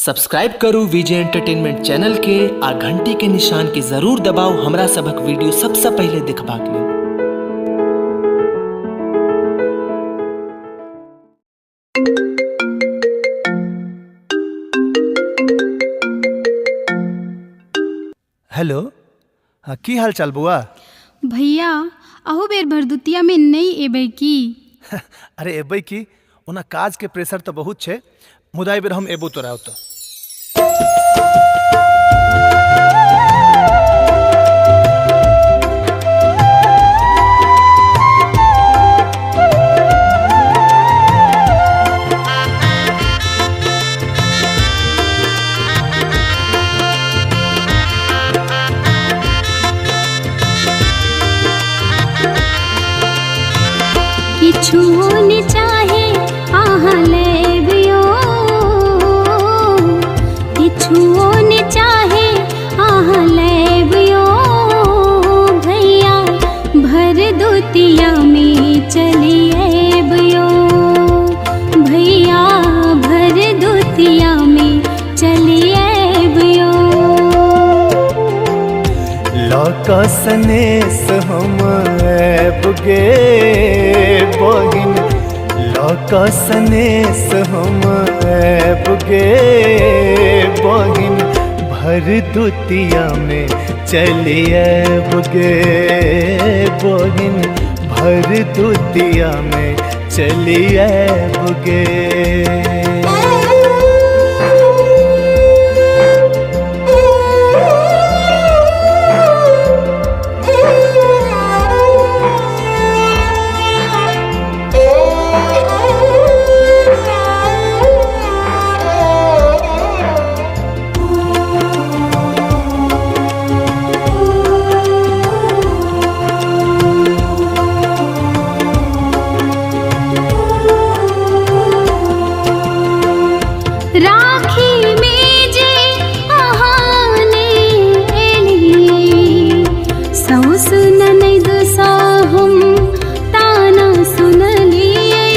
Subscribe करू विजय entertainment channel के आ घंटी के निशान के जरूर दबाउ हमरा सभक वीडियो सबसँ पहिले देखबाक लेल। हेलो, हाँ, की हाल चाल बौआ? भैया, अहू बेर भरदुतियामे नहि एबै की? अरे एबै की, ओना काजके प्रेशर तऽ बहुत छै, मुदा एहि बेर हम एबो तोरा ओतऽ। किछु ने चाहे अहाँ लेबियो, किछु ने चाहे अहाँ लेबियो भैया, भर दुतिया में चली अबियो भैया, भर दुतिया में चली अबियो। लऽ सनेस हम आबि गे बहिन, लऽ सनेस हम आबि गे बहिन, भर दुतिया में चली आबि गे बहिन, भर दुतिया में चली आबि गे। राखी में जे अहाँ ने एलियै, साउस ननैद सँ हम ताना सुनलियै,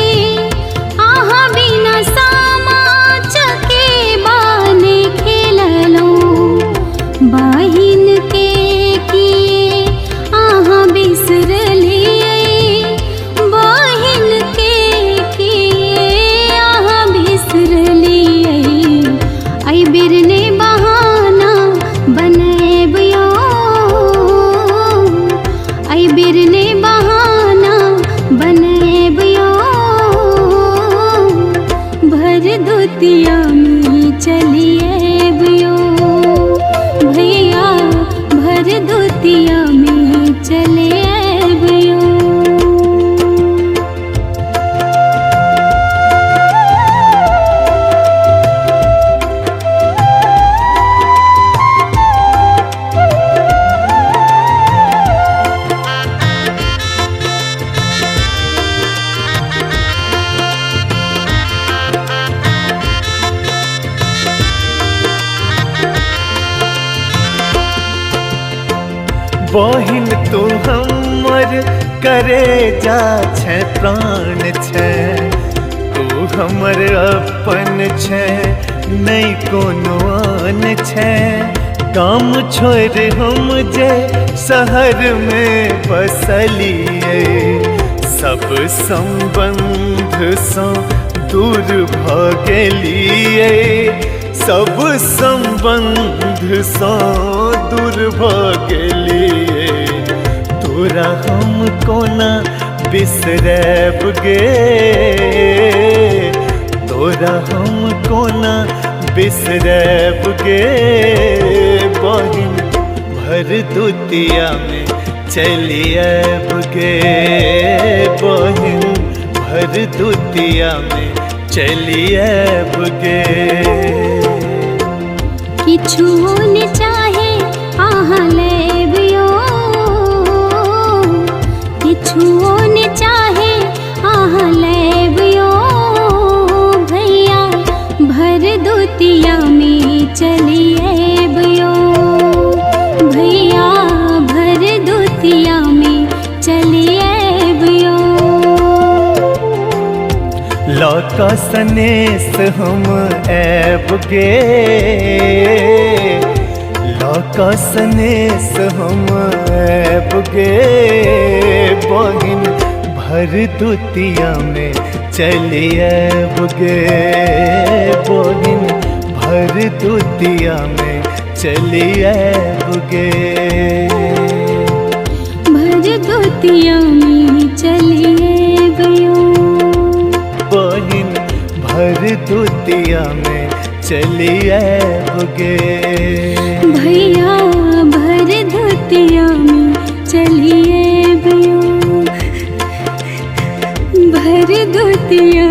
अहाँ बिना सामा चकेबा ने खेललहुँ, बहिन के किए अहाँ बिसरलियै, बहिन के किए अहाँ बिसरलियै। एहि बेर ने बहाना बनेबियो, एहि बेर ने बहाना बनेबियो, भर दुतिया में चली अबियो भैया, भर दुतिया में चले अबियो। बहिन तू हमर करे जा छै, प्राण छै, तू हमर अपन छै, नहि कोनो आन छै। काम छोड़ि हम जे शहर में बसलियै, सब संबंध सँ दूर भऽ गेलियै, सब संबंध सँ दूर भऽ गेलियै। तोरा हम कोना बिसरब गे, तोरा हम कोना बिसरब गे बहिन, भर दुतिया में चली आबि गे बहिन, भर दुतिया में चली आबि गे। किछु ने चाहे अहाँ लेबियो, किछु ने चाहे अहाँ लेबियो भैया, भर दुतिया में चली अबियो भैया, भर दुतिया में चली अबियो। लऽ सनेस हम ऐब गे, लऽ कऽ सनेस हम ऐब गे बहिन, भर दुतिया में चली ऐब गे बहिन, भर दुतिया में चली ऐब गे। भर दुतिया में चलिए बयो। बहिन भर दुतिया में चली ऐब गे। भैया भर धोतिया में चलिए बयो, भर धोतिया